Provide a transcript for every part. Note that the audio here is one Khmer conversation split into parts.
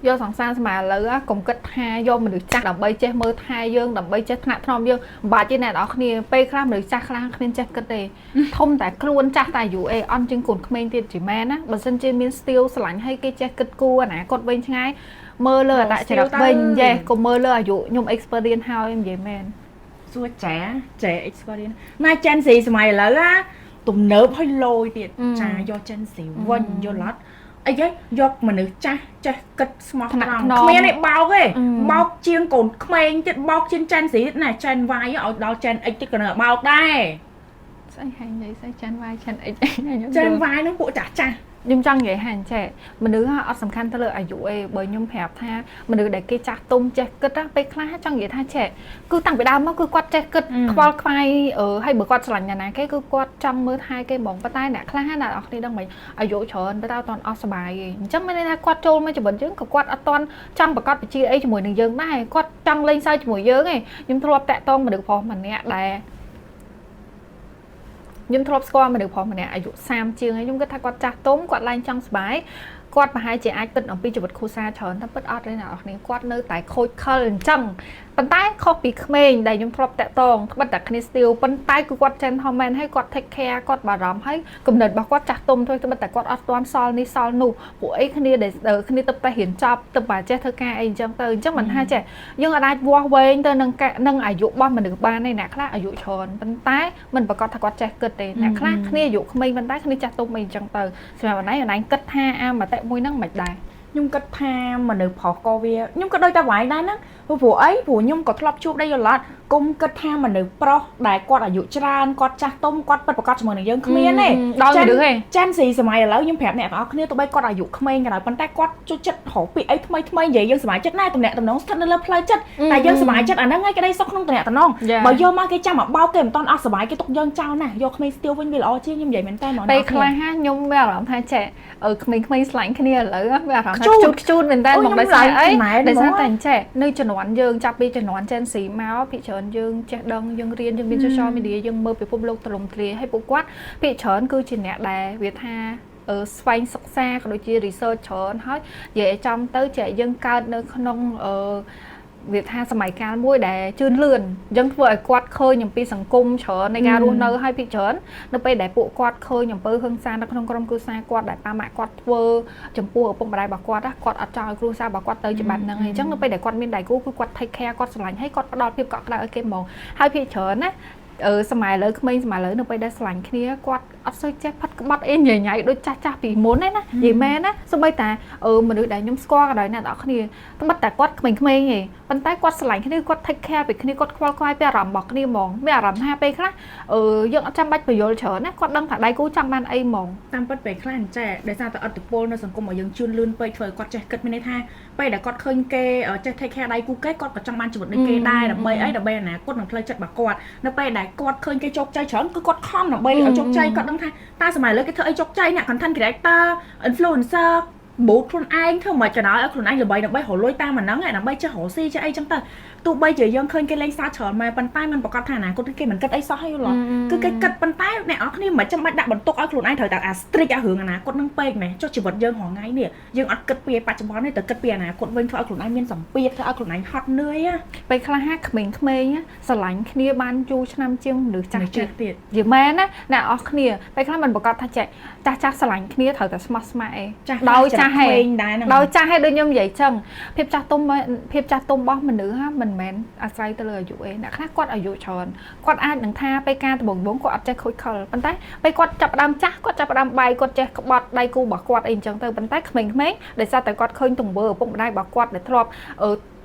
យកសង្សារសម័យឥឡូវកុំគិតថាយកមនុស្សចាស់ដើម្បីចេះមើលថែយើងដើម្បីចេះថ្នាក់ថ្នមយើងមិនបាច់ទេអ្នកនរគ្នាពេលខ្លះមនុស្សចាស់ខ្លះគ្មានចេះគិតទេធំតែខ្លួនចាស់តែអាយុអេអន់ជាងកូនក្មេងទៀតជាមែនណាបើសិនជាមាន style ស្រឡាញ់ឲ្យគេចេះគិតគូរអនាគតវិញឆ្ងាយមើលលើអត្តចរិតវិញយេកុំមើលលើអាយុខ្ញុំ experience ហើយនិយាយមែន សួរចាចា experience ណា Gen Z សម័យឥឡូវណាទំនើបហើយលយទៀតចាយក Gen Z វិញយល់អត់អីគេយកមនុស្សចាស់ចេះគិតស្មោះត្រង់គ្មានទេបោកទេបោកជាងកូនក្មេងទៀតបោកជាង Gen Z ទៀតណា Gen Y ឲ្យដល់ Gen X ទៀតក៏នៅបោកដែរ ស្អីហើយនិយាយស្អី Gen Y Gen X ខ្ញុំ Gen Y ហ្នឹងពួកចាស់ចាស់ ខ្ញុំចង់និយាយថាអញ្ចេះមនុស្សអត់សំខាន់ទៅលើអាយុទេបើខ្ញុំប្រាប់ថាមនុស្សដែលគេចាស់ទុំចេះគិតពេលខ្លះចង់និយាយថាចេះគឺតាំងពីដើមមកគឺគាត់ចេះគិតខ្វល់ខ្វាយហើយបើគាត់ស្រឡាញ់ណាគេគឺគាត់ចង់មើលថែគេហ្មងប៉ុន្តែអ្នកខ្លះណាអ្នកនរគ្នាដឹងមិនអាយុច្រើនប៉ុន្តែអត់ទាន់អស់សប្បាយទេអញ្ចឹងមានន័យថាគាត់ចូលមកជីវិតយើងក៏គាត់អត់ទាន់ចង់ប្រកាសវិជាអីជាមួយនឹងយើងដែរគាត់ចង់លេងសើចជាមួយយើងឯងខ្ញុំធ្លាប់តាក់ទងមនុស្សប្រុសម្នាក់ដែលខ្ញុំធ្លាប់ស្គាល់មនុស្សប្រុសម្នាក់អាយុ30ជាងហើយខ្ញុំគិតថាគាត់ចាស់ទុំគាត់ឡើងចង់សប្បាយគាត់ប្រហែលជាអាចគិតអំពីជីវិតគ្រួសារច្រើនតែពិតអត់ទេអ្នកនរគ្នាគាត់នៅតែខូចខលអញ្ចឹងប៉ុន្តែខុសពីក្មេងដែលខ្ញុំធ្លាប់តាក់តងត្បិតតែគ្នា still ប៉ុន្តែគឺគាត់ gentleman ហើយគាត់ take care គាត់បារម្ភហើយគំនិតរបស់គាត់ចាស់ទុំធ្វើត្បិតតែគាត់អត់ទាន់សល់នេះសល់នោះពួកអីគ្នាដែលគ្នាទៅតែរៀនចប់ទៅបើចេះធ្វើការអីអញ្ចឹងទៅអញ្ចឹងមិនថាចេះយើងអាចវាស់វែងទៅនឹងនឹងអាយុរបស់មនុស្សបានទេអ្នកខ្លះអាយុច្រើនប៉ុន្តែមិនប្រកាសថាគាត់ចេះគិតទេអ្នកខ្លះគ្នាអាយុក្មេងប៉ុន្តែគ្នាចាស់ទុំអីអញ្ចឹងទៅសម្រាប់អនឯងអនឯងគិតថាអាមតិមួយហ្នឹងមិនដែរ ខ្ញុំគិតថាមនុស្សប្រុសក៏វាខ្ញុំក៏ដូចតែវាយដែរហ្នឹងព្រោះអីព្រោះខ្ញុំក៏ធ្លាប់ជួបដែរយល់អត់គុំគិតថាមនុស្សប្រុសដែលគាត់អាយុច្រើនគាត់ចាស់ទុំគាត់ពិតប្រាកដជាមួយនឹងយើងគ្មានទេ ដល់មនុស្សទេ Gen Z សម័យឥឡូវខ្ញុំប្រាប់អ្នកទាំងអស់គ្នាទោះបីគាត់អាយុក្មេងក៏ដោយប៉ុន្តែគាត់ចូលចិត្តរកពាក្យអីថ្មីថ្មីនិយាយយើងសប្បាយចិត្តណាស់តំណែងតំណងស្ថិតនៅលើផ្លូវចិត្តតែយើងសប្បាយចិត្តអាហ្នឹងឯងក្តីសុខក្នុងតំណែងតំណងបើយកមកគេចាំមកបោកគេមិនតន់អស់សប្បាយគេទុកយើងចោលណាយកក្មេងស្ទៀវវិញវាល្អជាងខ្ញុំនិយាយមែនតើហ្មង ពេលខ្លះខ្ញុំមានអារម្មណ៍ថាចេះក្មេងៗស្លាញ់គ្នាឥឡូវមានអារម្មណ៍ថាខ្ជូតខ្ជូតមែនតើមកដោយសារអីដោយសារតែអញ្ចេះនៅជំនាន់យើងចាប់ពីជំនាន់ Gen Z មកភាគច្រើនយើងចេះដឹងយើងរៀនយើងមាន social media យើងមើលពិភពលោកទូលំទូលាយហើយពួកគាត់ភាគច្រើនគឺជាអ្នកដែលវាថាស្វែងសិក្សាក៏ដូចជា research ច្រើនហើយនិយាយឲ្យចំទៅចេះយើងកើតនៅក្នុងអឺវាថាសម័យកាលមួយដែលជឿនលឿនអញ្ចឹងធ្វើឲ្យគាត់ឃើញអំពីសង្គមច្រើននៃការរស់នៅហើយភាគច្រើននៅពេលដែលពួកគាត់ឃើញអំពើហិង្សានៅក្នុងក្រុមគ្រួសារគាត់ដែលប៉ាម៉ាក់គាត់ធ្វើចំពោះឪពុកម្ដាយរបស់គាត់គាត់អត់ចង់ឲ្យគ្រួសាររបស់គាត់ទៅជាបែបហ្នឹងអញ្ចឹងនៅពេលដែលគាត់មានដៃគូគឺគាត់ take care គាត់ស្រឡាញ់ហើយគាត់ផ្ដល់ភាពកក់ក្ដៅឲ្យគេហ្មងហើយភាគច្រើនណាអឺសម័យលើក្មេងសម័យលើនៅពេលដែលស្រឡាញ់គ្នាគាត់អត់សូវចេះផិតក្បត់អីញញ៉ៃដូចចាស់ចាស់ពីមុនទេណានិយាយមែនណាសូម្បីតាអឺមនុស្សដែលខ្ញុំស្គាល់ក៏ដោយអ្នកនរគ្នាត្បិតតែគាត់ក្មេងៗឯងប៉ុន្តែគាត់ស្រឡាញ់គ្នាគាត់ take care ពីគ្នាគាត់ខ្វល់ខ្វាយពីអារម្មណ៍របស់គ្នាហ្មងមានអារម្មណ៍ថាពេលខ្លះអឺយើងអត់ចាំបាច់បញ្យល់ច្រើនណាគាត់ដឹងថាដៃគូចង់បានអីហ្មង តាមពិតពេលខ្លះអញ្ចេះដោយសារតែអត្តពលនៅសង្គមឲ្យយើងជឿនលឿនពេកធ្វើឲ្យគាត់ចេះគិតមានន័យថាពេលដែលគាត់ឃើញគេចេះ take care ដៃគូគេគាត់ក៏ចង់បានជីវិតដូចគេដែរដើម្បីអីដើម្បីអនាគតនិងផ្លូវចិត្តរបស់គាត់នៅពេលដែលគាត់ឃើញគេជោគជ័យច្រើនគឺគាត់ខំដើម្បីឲ្យជោគជ័យគាត់ដឹងថាតើសម័យលើគេធ្វើអីជោគជ័យអ្នក content creator influencer បូតខ្លួនឯងធ្វើមិនក៏ដោយឲ្យខ្លួនឯងល្បីដើម្បីរកលុយតាមអាហ្នឹងដើម្បីចេះរកស៊ីចេះអីចឹងទៅទោះបីជាយើងឃើញគេលេងសើចច្រើនមែនប៉ុន្តែมันប្រកាសថាអនាគតគេមិនគិតអីសោះហើយយល់គឺគេគិតប៉ុន្តែអ្នកនរគ្នាមិនចាំបាច់ដាក់បន្ទុកឲ្យខ្លួនឯងត្រូវតែអា strict អារឿងអនាគតហ្នឹងពេកមែនចុះជីវិតយើងរាល់ថ្ងៃនេះយើងអត់គិតពីបច្ចុប្បន្នទេតែគិតពីអនាគតវិញធ្វើឲ្យខ្លួនឯងមានសម្ពាធធ្វើឲ្យខ្លួនឯងហត់នឿយ ពេលខ្លះក្មេងៗស្រឡាញ់គ្នាបានយូរឆ្នាំជាងមនុស្សចាស់ ទៀតទៀត យីមែនណាអ្នកអស់គ្នាពេលខ្លះមិនប្រកាសថាចេះចាស់ចាស់ស្រឡាញ់គ្នាត្រូវតែស្មោះស្ម័គ្រឯង ដោយចាស់ហេដោយចាស់ហេដូចខ្ញុំនិយាយចឹងភាពចាស់ទុំភាពចាស់ទុំរបស់មនុស្សហ่ะមិនមែនអាស្រ័យទៅលើអាយុឯងអ្នកខ្លះគាត់អាយុច្រើនគាត់អាចនឹងថាពេលការដំបងគាត់អត់ចេះខូចខលប៉ុន្តែពេលគាត់ចាប់ផ្ដើមចាស់គាត់ចាប់ផ្ដើមបាយគាត់ចេះក្បត់ដៃគូរបស់គាត់អីចឹងទៅប៉ុន្តែក្មេងៗដោយសារតែគាត់ឃើញទង្វើឪពុកម្ដាយរបស់គាត់ដែលធ្លាប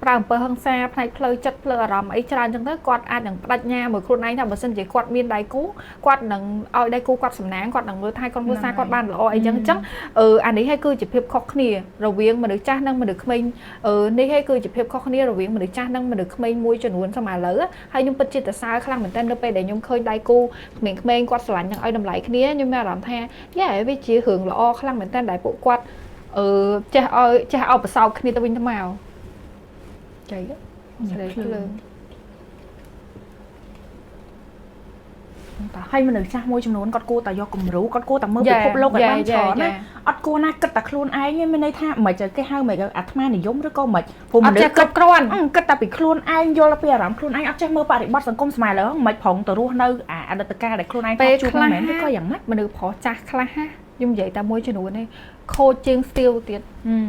់ប្រើអំពើហិង្សាផ្នែកផ្លូវចិត្តផ្លូវអារម្មណ៍អីច្រើនចឹងទៅគាត់អាចនឹងបដិញ្ញាមួយខ្លួនឯងថាបើសិនជាគាត់មានដៃគូគាត់នឹងឲ្យដៃគូគាត់សំណាងគាត់នឹងមើលថែក្រុមគ្រួសារគាត់បានល្អអីចឹងចឹងអឺអានេះហើយគឺជាភាពខុសគ្នារវាងមនុស្សចាស់និងមនុស្សក្មេងអឺនេះហើយគឺជាភាពខុសគ្នារវាងមនុស្សចាស់និងមនុស្សក្មេងមួយចំនួនសម័យឥឡូវហើយខ្ញុំពិតជាសរសើរខ្លាំងមែនទែននៅពេលដែលខ្ញុំឃើញដៃគូក្មេងៗគាត់ស្រឡាញ់និងឲ្យតម្លៃគ្នាខ្ញុំមានអារម្មណ៍ថាយ៉ាវាជារឿងល្អខ្លាំងមែនទែនដែលពួកគាត់អឺចេះឲ្យចេះឲ្យប្រសោបគ្នាទៅវិញទៅមកចៃស្លេភ្លើង តោះ ហើយមនុស្សចាស់មួយចំនួនគាត់គួរតែយកគំរូគាត់គួរតែមើលពិភពលោកឲ្យបានច្រើនណាអត់គួរណាគិតតែខ្លួនឯងទេមានន័យថាមិនចេះគេហៅមិនអាត្មានិយមឬក៏មិនព្រោះ អត់ មនុស្ស ចេះគ្រប់គ្រាន់ គិតតែពីខ្លួនឯងយល់ពីអារម្មណ៍ខ្លួនឯងអត់ចេះមើលបរិបទសង្គមសម័យឥឡូវមិនប្រងទៅរស់នៅអាអតីតកាលដែលខ្លួនឯងធ្លាប់ជួបហ្នឹងមែនឬក៏យ៉ាងម៉េច មនុស្សប្រុសចាស់ខ្លះណាខ្ញុំនិយាយតែមួយចំនួនទេខូចជាងស្ទៀវទៀត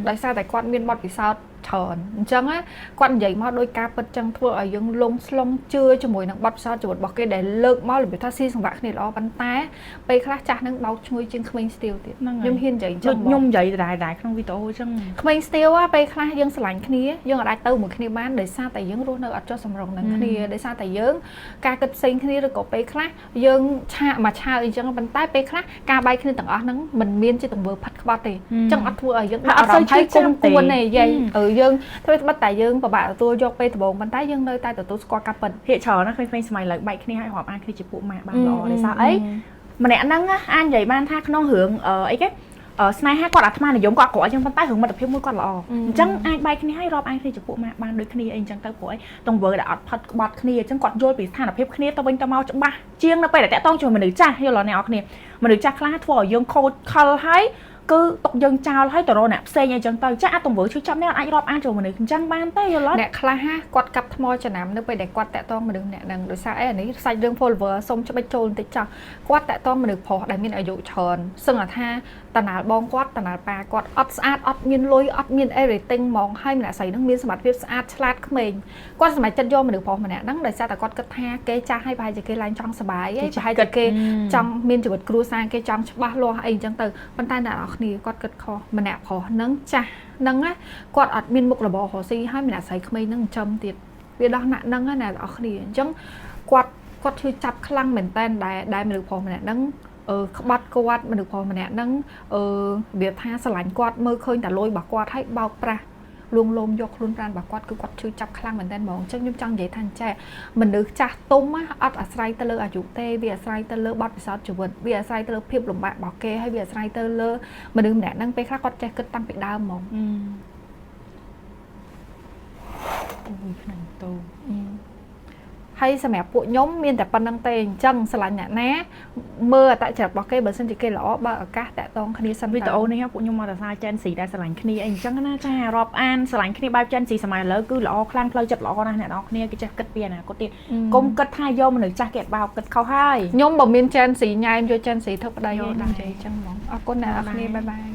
ដោយសារតែគាត់មានបទពិសោធន៍ច្រើនអញ្ចឹងណាគាត់និយាយមកដោយការពិតចឹងធ្វើឲ្យយើងលងស្លងជឿជាមួយនឹងបទពិសោធន៍ជីវិតរបស់គេដែលលើកមករបៀបថាស៊ីសង្វាក់គ្នាល្អប៉ុន្តែពេលខ្លះចាស់នឹងបោកឈ្ងុយជាងក្មេងស្ទៀវទៀតខ្ញុំហ៊ាននិយាយអញ្ចឹ ដូច ង ខ្ញុំនិយាយដដែលៗក្នុងវីដេអូអញ្ចឹង ក្មេងស្ទៀវពេលខ្លះយើងស្រឡាញ់គ្នាយើងអាចទៅមួយគ្នាបានដោយសារតែយើងរស់នៅអត់ចុះសម្រុងនឹងគ្នាដោយសារតែយើងការគិតផ្សេងគ្នាឬក៏ពេលខ្លះយើងឆាកមកឆាអីចឹងប៉ុន្តែពេលខ្លះការបែកគ្នាទាំងអស់ហ្នឹងមិនមានជាទង្វើផិតក្បត់ទេចឹងអត់ធ្វើឲ្យយើង អត់សូវឈឺ គុំគួនទេយាយយើងធ្វើត្បិតតែយើងពិបាកទទួលយកពេលដំបូងប៉ុន្តែយើងនៅតែទទួលស្គាល់ការពិត ភាគច្រើនណាក្មេងៗសម័យឥឡូវបែកគ្នាឲ្យរាប់អានគ្នាជាពួកម៉ាក់បានល្អដោយសារអីម្នាក់ហ្នឹងអាចនិយាយបានថាក្នុងរឿងអីគេស្នេហាគាត់អាត្មានិយមគាត់អាក្រក់អញ្ចឹងប៉ុន្តែរឿងមិត្តភាពមួយគាត់ល្អអញ្ចឹងអាចបែកគ្នាឲ្យរាប់អានគ្នាជាពួកម៉ាក់បានដូចគ្នាអីអញ្ចឹងទៅព្រោះអីទង្វើដែលអត់ផិតក្បត់គ្នាអញ្ចឹងគាត់យល់ពីស្ថានភាពគ្នាទៅវិញទៅមកច្បាស់ជាងនៅពេលដែលតាក់ទងជាមួយមនុស្សចាស់យល់អត់អ្នកនរគ្នាមនុស្សចាស់ខ្លះធ្វើឲ្យយើងខូចខលហើយគឺຕົកយើងចោលហើយទៅរកអ្នកផ្សេងអីចឹងទៅចាស់អាទង្វើឈឺចាប់នេះអាចរាប់អានជាមួយមនុស្សអញ្ចឹងបានទេយល់អត់ អ្នកខ្លះគាត់កាប់ថ្មចំណាំនៅពេលដែលគាត់តាក់ទងមនុស្សម្នាក់ហ្នឹងដោយសារអីអានេះសាច់រឿង follower សុំច្បិចចូលបន្តិចចោះគាត់តាក់ទងមនុស្សប្រុសដែលមានអាយុច្រើនសឹងថាតណាលបងគាត់តណាលប៉ាគាត់អត់ស្អាតអត់មានលុយអត់មាន everything ហ្មងហើយម្នាក់ស្រីហ្នឹងមានសមត្ថភាពស្អាតឆ្លាតក្មេងគាត់សម្រេចចិត្តយកមនុស្សប្រុសម្នាក់ហ្នឹងដោយសារតែគាត់គិតថាគេចាស់ហើយប្រហែលជាគេឡើងចង់សប្បាយហើយប្រហែលជាគេចង់មានជីវិតគ្រួសារគេចង់ច្បាស់លាស់អីអញ្ចឹងទៅប៉ុន្តែអ្នកនរគ្នាគាត់គិតខុសម្នាក់ប្រុសហ្នឹងចាស់ហ្នឹងណាគាត់អត់មានមុខរបររកស៊ីហើយម្នាក់ស្រីក្មេងហ្នឹងចិញ្ចឹមទៀតវាដោះណាក់ហ្នឹងណាអ្នកនរគ្នាអញ្ចឹងគាត់គាត់ឈឺចាប់ខ្លាំងមែនតើដែលមនុស្សប្រុសម្នាក់ហ្នឹងក្បត់គាត់មនុស្សប្រុសម្នាក់ហ្នឹងរបៀបថាស្រឡាញ់គាត់មើលឃើញតែលុយរបស់គាត់ហើយបោកប្រាស់លួងលោមយកខ្លួនប្រាណរបស់គាត់គឺគាត់ឈឺចាប់ខ្លាំងមែនតើហ្មងអញ្ចឹងខ្ញុំចង់និយាយថាអញ្ចេះមនុស្សចាស់ទុំអត់អាស្រ័យទៅលើអាយុទេវាអាស្រ័យទៅលើបទពិសោធន៍ជីវិតវាអាស្រ័យទៅលើភាពលំបាករបស់គេហើយវាអាស្រ័យទៅលើមនុស្សម្នាក់ហ្នឹងពេលខ្លះគាត់ចេះគិតតាំងពីដើមហ្មង អូយក្នុងតូ ហើយសម្រាប់ពួកខ្ញុំមានតែប៉ុណ្្នឹងទេអញ្ចឹងស្រឡាញ់អ្នកណាមើលអត្តចរិតរបស់គេបើសិនជាគេល្អបើឱកាសតាក់ទងគ្នាសិន វីដេអូនេះពួកខ្ញុំមកតែសារ Gen Z ដែលស្រឡាញ់គ្នាអីអញ្ចឹងណាចារាប់អានស្រឡាញ់គ្នាបែប Gen Z សម័យឥឡូវគឺល្អខ្លាំងផ្លូវចិត្តល្អណាស់អ្នកនរគ្នាគេចេះគិតពីអនាគតទៀតកុំគិតថាយកមនុស្សចាស់គេបោកគិតខុសហើយ ខ្ញុំបើមាន Gen Z ញ៉ែមយក Gen Z ធ្វើប្តីយកដែរអញ្ចឹងហ្មងអរគុណអ្នកនរគ្នាបាយបាយ។